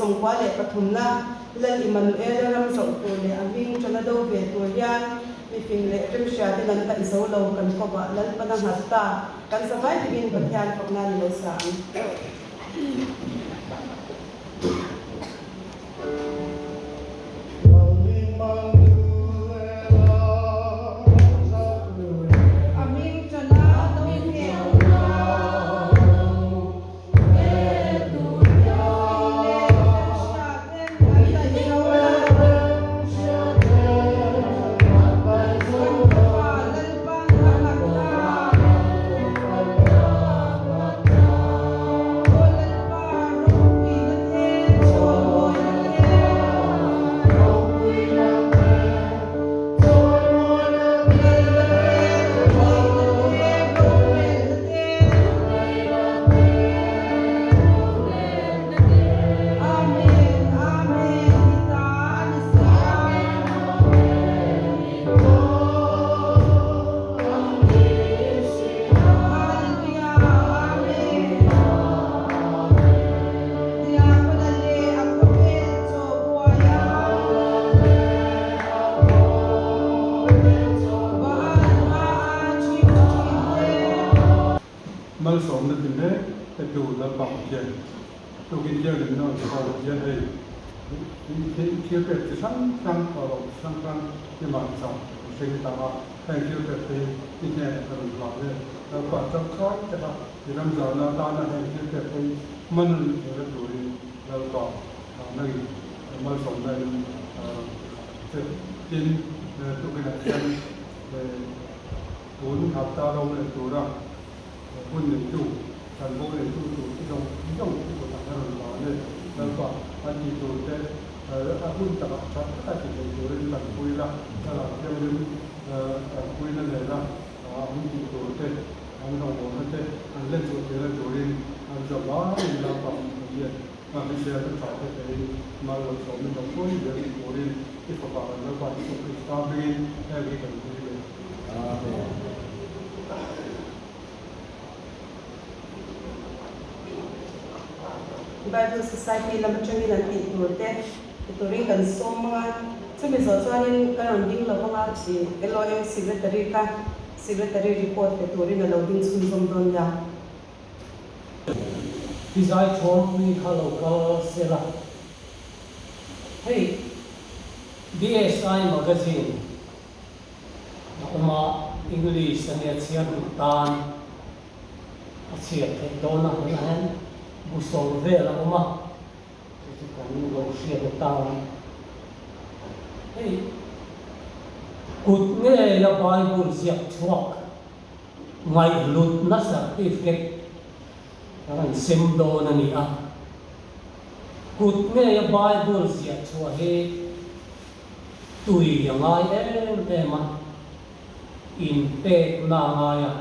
93 na Lal Immanuela ram zauh tur leh a hming ṭana do ve tur hian mifing leh remhria ten an daih zo lo kan kawvah Lalpan a nghat ta. Kan zavai takin Pathian fakna ni lo sa ang. A hming ṭana do ve Malsawmna ti mek te tu Lalpa Pathian tukin thianghlimna a Jehovah Pathian hei thil pek chi hrang hrang rawh chi hrang hrang i mahchah mihring ta a, heng thil pek te hi i hnenah ka rawn hlan e. Lalpa tangkai taka i ram zahna atana heng thil pek te hi hman a nih theihna turin Lalpa nangin malsawmna in rawn ti khat ang che. Tin, tukinah hian Tun hapta ro leh tura hun neitu, chanvo neitu tur te zawng zawng i kutah a rawn lan e. Lalpa, a ti tur te a hun takah tha taka ti thei turin tanpui la, thlarau thianghlim tanpuina nena an tih tur te, an rawngbawlna te an hlen chhuah theihna turin an zavaiin Lalpa Pathian hrisel tha te pein mal lo sawmin lo hruai zel turin i fapa kan Lalpa Isua Krista hmingin heng hi kan pui ve. Amen. Bible Society lam atangin an tih tur te ti turin kan sawm ang a, chumi zawh chuanin ka rawn ding lo vang a, LOM Secretary kha Secretary report pe turin a lo ding chhunzawm dawn nia. Pi Zaichhawnpui kha lo kal se la. Hei BSI Magazine a awm a, English a nia chhiar duh tan a chhiar theih dawn a, tunah hian bu sawm vel a awm a, chu chu kan lo hriat atan. Hei kut ngeia Bible ziak chhuak Ngaihhlutna certificate kan han sem dawn a ni a. Kut ngeia Bible ziah chhuah hi tui a ngai em em a, inpekna a ngai a,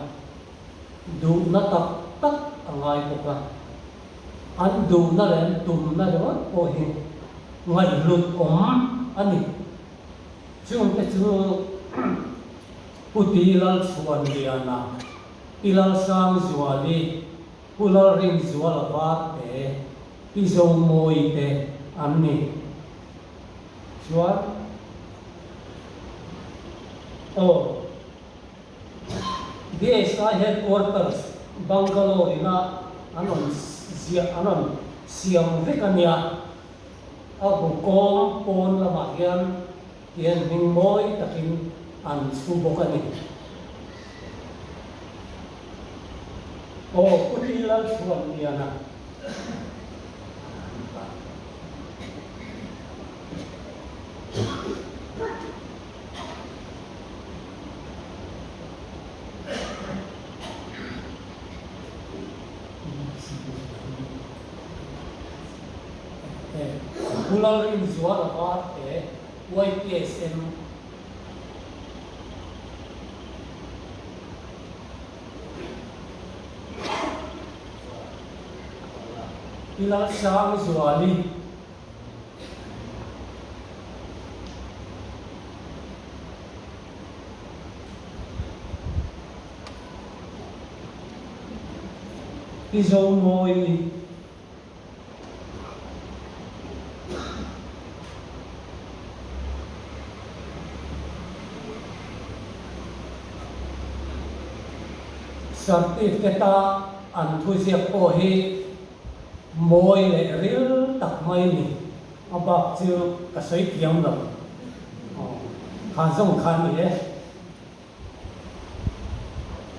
duhna tak tak a ngai bawk a. An duhna leh an tumna ringawt pawh hi ngaihhlut awm a ni. Chungte chu Pu Ti Lalchhuanliana, Pi Lalsangzuali, Pu Lalrinzuala Varte, Pi Zomawi te an ni. Chuan aw BSI Headquarters Bangalore ina an rawn ziah an rawn siam vek a nia. A bu kawng pawn lamah hian Tian hming mawi takin an chhu bawk a ni. Aw Pu Ti Lalchhuanliana. Pu Lalrinzuala Varte. YPSM. Pi Lalsangzuali. Pi Zomawi. Certificate-a an thuziak pawh hi mawi leh ril tak mai ni. A bak chu ka sawi thiam lo. Aw, kha zawng kha a ni e.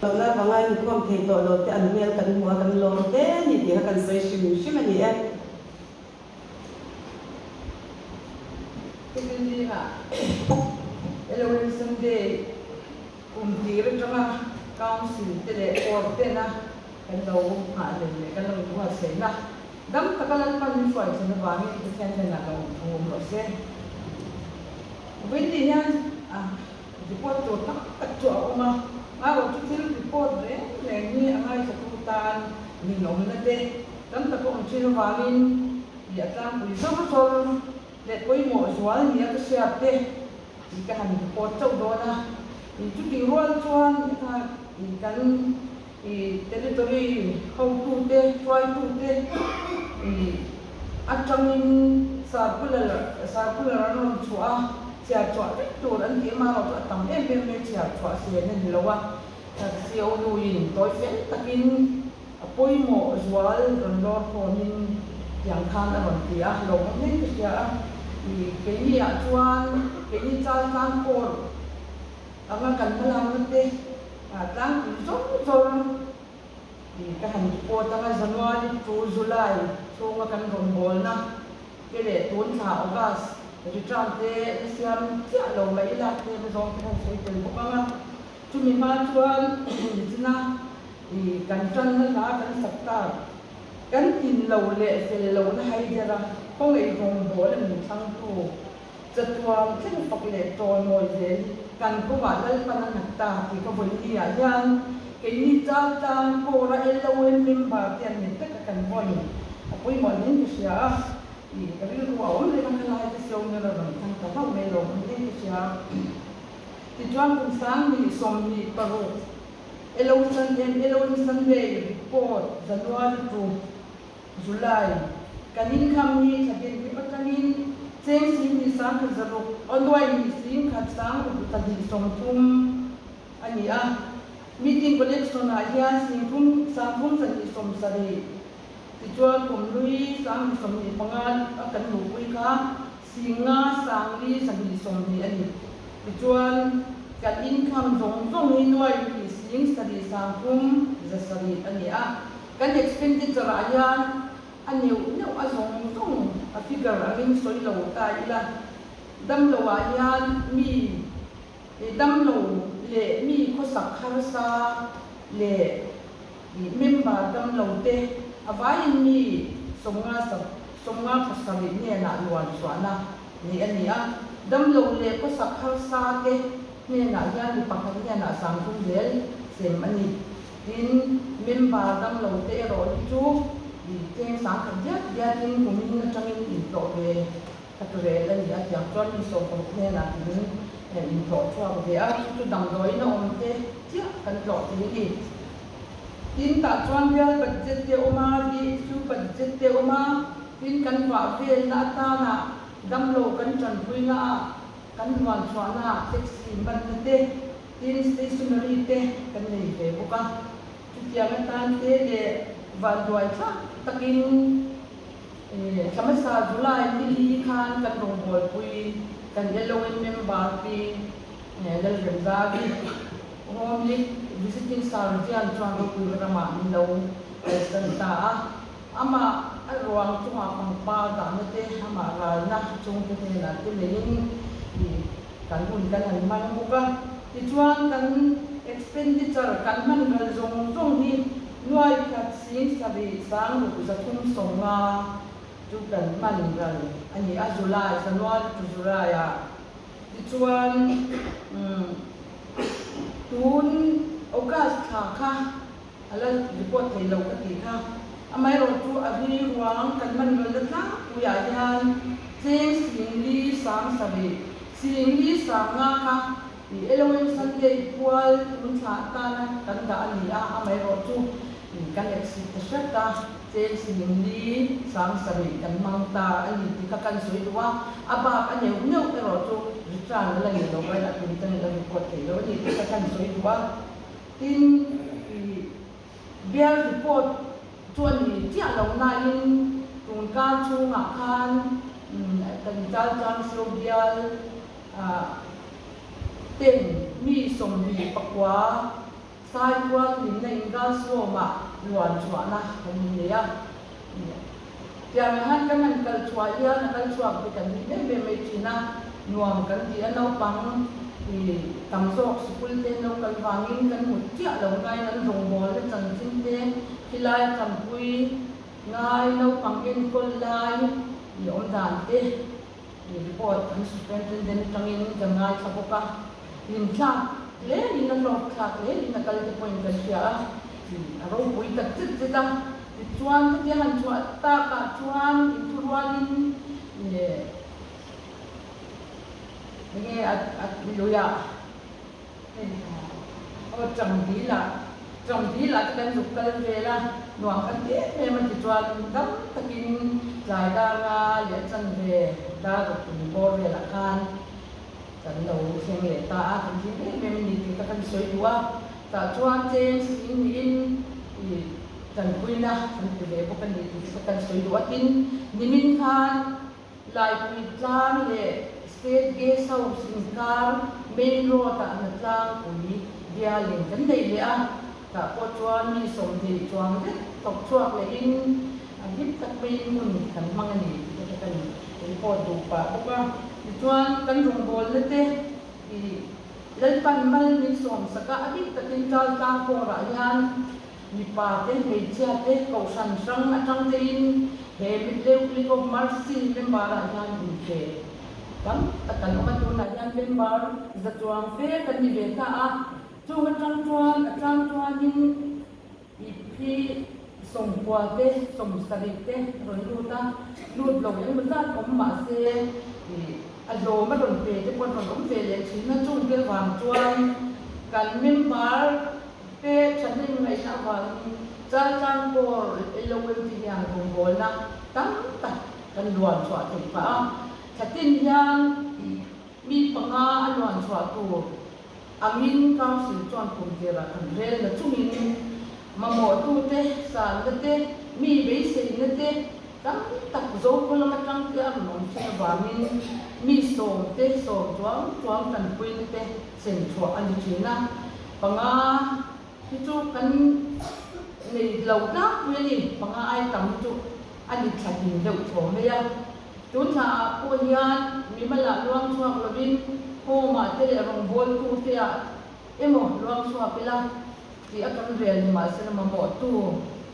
Lohna vanga inkhawm thei tawh lo te an hmel kan hmu a, kan lawm hle a ni tih kha kan sawi hrim hrim a ni e. Heti zingah Elohim Sunday kum tir atanga Council te leh Court tena kan lo nghahhlel leh kan lo inbuatsaihna dam taka Lalpan min hruai thlen avangin Pathian hnenah lo awm thu awm rawh se. Vawiin ni hian report tur tam tak chu a awm a, ngaihawh chu thil report reng reng hi a ngaithla tu tan ninawmna te tam tak a awm thin avangin tih a tlangpui zawr zawr leh pawimawh zual nia ka hriat te tih ka han report chauh dawn a. Chutih rual chuan kan territory hotute, hruaitute atangin circular circular an rawn chhuah a, chhiar chhuah vek tur an tih amaherawh chu a tam em em mai chhiar chhuah sen a ni lo a. Sio nuin tawi fel takin a pawimawh zual rawn lawr khawmin tiang khan a rawn ti a, lo awm hleng ka hria a. Keini ah chuan keini chal tlang pawr anga kan hmalakna te tlangpui zawr zawr ka han report anga January to July chhunga kan rawngbawlna te leh tun thla August return te la siam chiah lo mai ila tlem zawng te kan sawi tel bawk anga. Chumi hma chuan nichina i kan tanna hla kan sak tak, kan tin lo leh fel lohna haidera khawngaih rawngbawl a min thlangtu, chatuan thleng fak leh tawnmawi zel hi kan kawngah Lalpan a nghat ta tih ka vawi ah hian keini Chaltlang Kawra LOM member te an ni vek a kan vawi a pawimawh hle in ka hria a, i ka rilru a awm reng a khalai te siau nula rawn thlang ta hlauh mai lo awm hle in ka hria. Tichuan kum 2026 Elohim Sunday Report January to July kan income hi thla din hlip atangin cheng 21,600 aw nuai hnih 10,000 230 a ni a. Meeting collection ah hian 33,370 tichuan kum hlui 2025 a kan luhpui kha 5 sang li 220 a ni. Tichuan, kan income zawng zawng hi nuai hnih 7 sang 3 7 a ni a. Kan expenditure ah hian a neuh neuh a zawng zawng a figure angin sawi lo ta ila, damlo ah hian mi damlo leh mi khawsak harsa leh member damlo te a vaiin mi 50 57 hnenah luan chhuahna neih a ni a. Damlo leh khawsak harsa te hnenah hian mi pakhat hnenah 30 zel sem a ni. Tin, member damlo te erawh hi chu cheng 10,000 diat diatin kumin atangin intlawh ve khat rel a ni a. Tiang chuan mi 16 hnenah kumin intlawh chhuak ve a, chu chu damdawiin a awm te chiah kan tlawh thei a ni. Tin, tah chuan bial budget te a awm a, DHQ budget te a awm a, tin kan vah velna atana damlo kan tanpuina ah, kan luan chhuahna ah taxi manna te, tin stationery te kan nei ve bawk a. Chutiang atan te leh vanduai thlak takin thla hmasa July ni li khan kan rawngbawlpui kan LON member Pi Lalremzari, Home League Visiting Surgeon chuan ropui ramah min lo kalsan ta a. Amah a ruang chungah pangpar dahna te, amah ralna chungte hnenah te neiin kan hun kan han hmang bawk a. Tichuan kan expenditure kan hman ral zawng zawng hi nuai khat 7 sang ruk 350 chu kan hman ral a ni a, July, January to July ah. Tichuan, tun August thla kha a la report thei lo ka tih kha. Amaherawh chu a ri ruang kan hman ral na tlangpuiah hian cheng 4 7, 4 5 kha Elohim Sunday pual tun thla atana kan dah a ni a, amaherawh chu kan exit ta hret a. Cheng 4 7 kan hmang ta a ni tih kha kan sawi duh a, a bak a neuh neuh erawh chu return a la ni lo a, a tum tangin a report thei lo a ni tih kha kan sawi duh a. Tin, ih. Bial report chu a ni chiah lo nain tun kar chhungah khan kan Chaltlang Sio bial ten mi 29 Saitual hlimna in Girls Home-ah luan chhuahna kan in nei a. Tiang hian kan han kal chhuah hian a kal chhuak te kan ni em em mai thin a, nuam kan ti a, naupang i tam zawk sikul te an lo kal vangin kan hmu chiah lo ngaiin an rawngbawlna chanchin te khilai champui ngai naupang enkawl lai i awm dan te i report an superintendent atangin kan ngaithla bawk a, hlimthlak hle in a hlawk thlak hle in a kal te pawhin kan hria a, a ropui tak zet zet a. Tichuan chutia han chhuah takah chuan inthurualin enge a luiah aw Changdilah Changdilah te kan zuk kal vel a, nuam kan ti em em a tichuan dam takin tlai dara leh a chanve dar ruk tum bawr velah khan kan lo thleng leh ta a, kan hlim em em a ni tih kha kan sawi duh a, tah chuan cheng sing niin ih tanpuina kan pe ve bawk a ni tih kha kan sawi duh a, tin nimin khan Laipui tlang leh State Guest House inkar main road ah hna tlangpui bialin kan nei leh a, tah pawh chuan mi 20 chuang zet thawk chhuak lehin a hlim tak maiin hun kan hmang a ni tih te kha kan report duh pah bawk a. Tichuan kan rawngbawlna te ih Lalpan mal min sawm sak a, a bik takin ṭal tlang kawrah hian mipa te, hmeichhia te, kohhran hrang atang tein he Mitleu League of Mercy member ah hian inpe tam tak kan awm a, tunah hian member za chuang fe kan ni ve ta a, chung atang chuan a tlang chuanin iphi 90 te, 70 te rawn lut a, lut lo engemaw zat awm mahse ih a hlawm a rawn pe te pawh an rawn awm ve leh thin a, chung te vang chuan kan member Te thahnem ngaihna avangin Chaltlang Corps LOM te hian rawngbawlna tam tak kan luan chhuah theih phah a. Thlatin hian mi panga a luan chhuah tur angin Council chuan kum tirah kan rel na chungin mamawhtute sanna te, mi beiseina te tam tak Zokhaw lam atang te a rawn awm thin avangin mi sawm te sawm chuang chuang tanpuina te Sen chhuah a ni thin a, panga hi chu kan nei lo tlangpui a ni, panga ai tam hi chu a ni thla hlim deuh thaw mai a. Tun thla ah pawh hian mimal ah luang chhuak lovin home ah te leh rawngbawltu te ah emaw luang chhuak ila tih a kan rel ni mahsela mamawhtu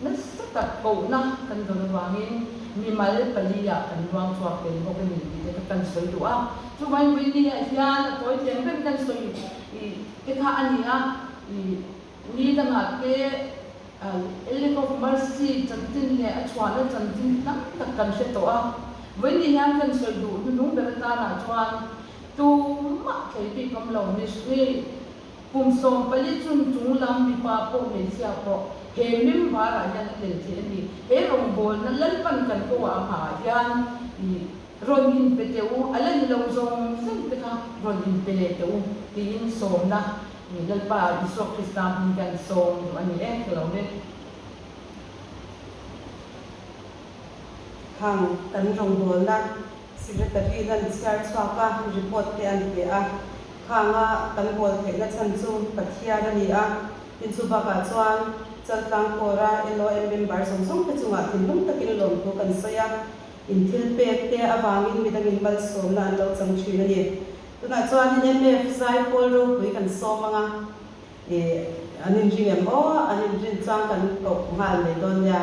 nasa tak kohna kan dawn avangin mimal pali ah kan luang chhuak tel bawk a ni tih te kha kan sawi duh a. Chuvangin Winnie ah hian a tawi tlem ber kan sawi te kha a ni a, ih ni dangah te League of Mercy chanchin leh a chhuahna chanchin tam tak kan hre tawh a. Winnie hian kan sawi duh hnuhnung ber atanah chuan tumah thei bik awm lo ni. Kum 14 chun chung lam mipa pawh hmeichhia pawh he member ah hian a tel theih a ni. He rawngbawlna Lalpan kan ko ah hmaah hian i rawn inpe teh u, a la ni lo zawng zawng te kha rawn inpe leh teh u tiin sawmna i Lalpa Isua Krista hming hian sawm duh a ni e ka lo le. Khang kan rawngbawlna Secretary in an chhiar chhuak a, report te an pe a. Khanga kan bawl theihna chhan chu Pathian a ni a, tin chu bakah chuan Chaltlang Kawra LOM member zawng zawng te chungah thinlung takin lawmthu kan sawi a, in thil pek te avangin midangin malsawmna an lo chang thin a ni. Tunah chuanin MF Zaipawl ropui kan sawm ang a, ih an inring em aw, an inrin chuan kan koh nghal mai dawn nia.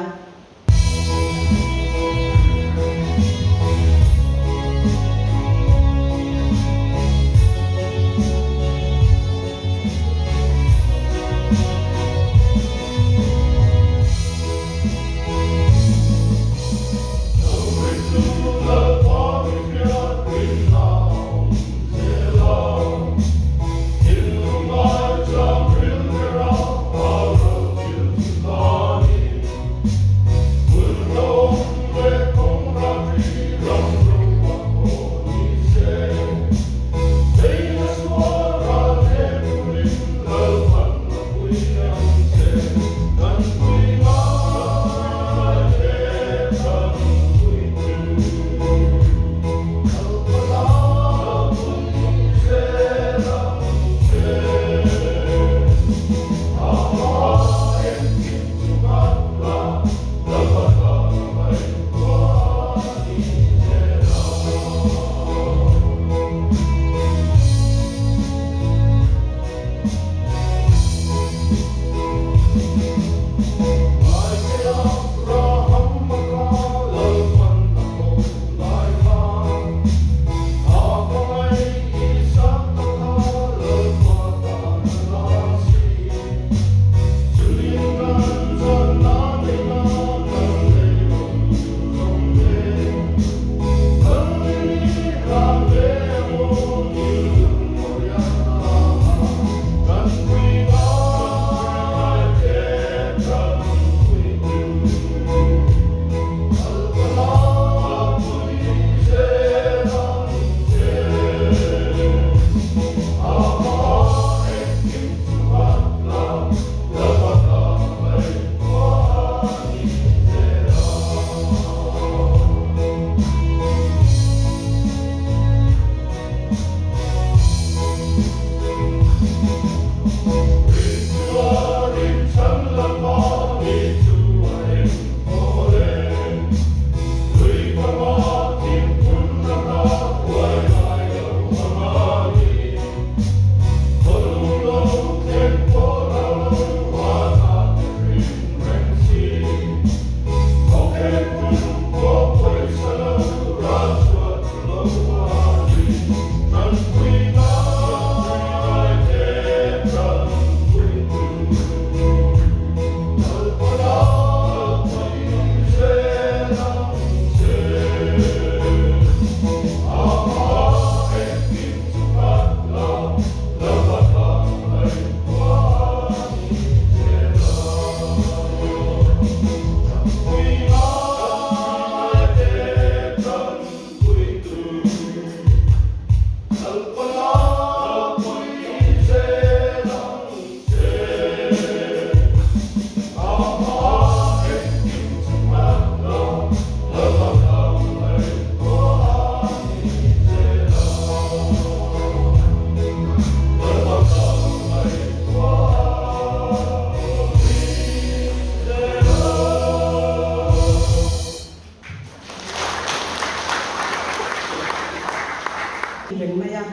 reng mai a,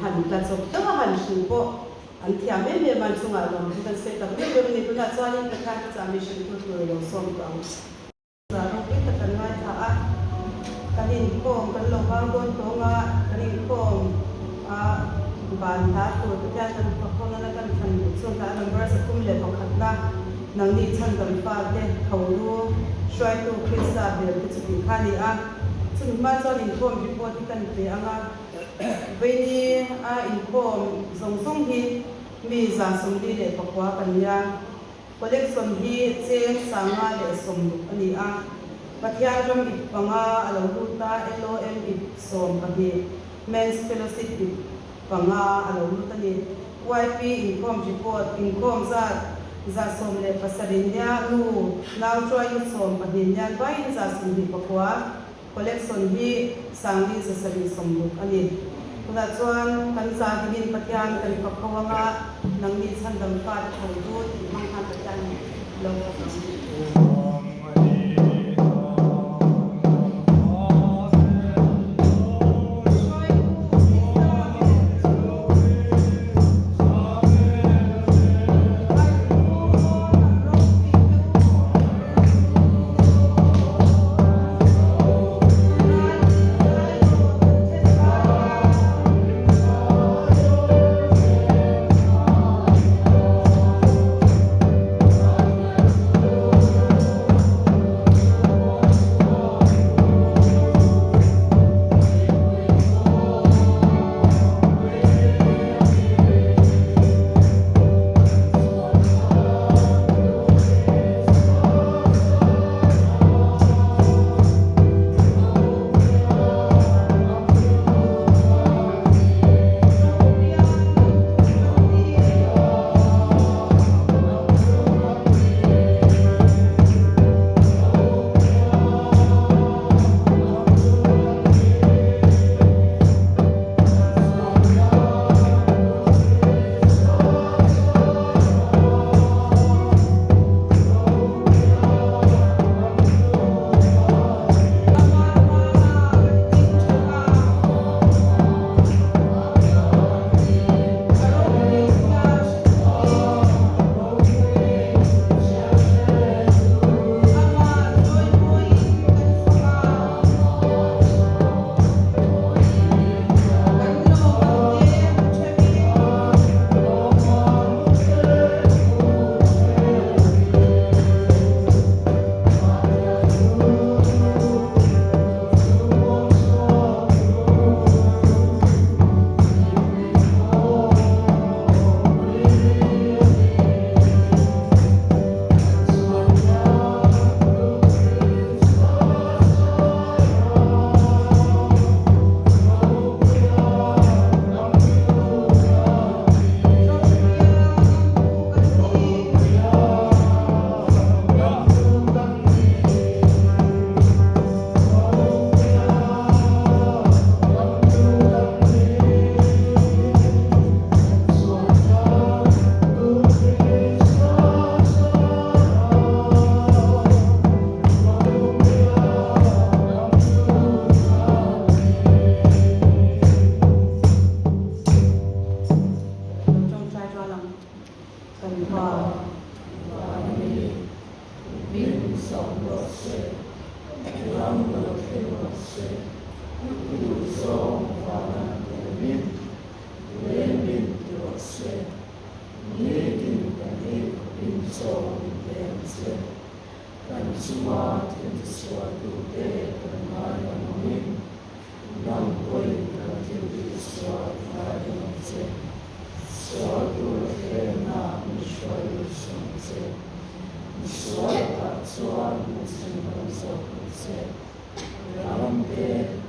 han tla chawp deuh a han hrilh pawh an thiam em em a, an chungah lawm chu kan sawi tak meuh meuh a ni. Tunah chuanin Pathian thuchah mi hrilhtu tur i lo sawm tawh ang. Zah ropui tak kan ngaithla a, kan inkhawm kan lo vang dawn tawng a, kan inkhawm a ban hla tur Pathian kan fakho nana kan thlan duh chu hla number 31 na nangni chhandam fate tho lu hruaitu Krista bel te chu tih kha a ni a, chumi hma chuan inkhawm report hi kan pe ang a, veini a inkhawm zawng zawng hi mi 79 kan nia. Collection hi cheng 160 a ni a, Pathian ram ip panga a lo lut a, LOM ip 12, Men's Fellowship ip panga a lo lut a ni. YP inkhawm report, inkhawm zat 17 nia nu nau chuai 12 nian vaiin 29, Collection hi 5760 a ni. Tunah chuan kan za dingin Pathian kan fak ho anga nangni chhandam fate tho chu tih hmang khan Pathian lo fak ang. Tawngtai rual ang kan Pa. Min sak rawh se, ram lo thleng rawh se, i duhzawng vana telin lengin ti rawh se, nitin kan ei khawpin chaw min pe ang che, kan chunga thil tisualtute kan ngai ang angin nang pawhin kan thil tihsual ngai ang ang che, sual tur hrenah min hruai lut suh ang che, misual lakah chuan min chhan dam zawk ang che, ram te.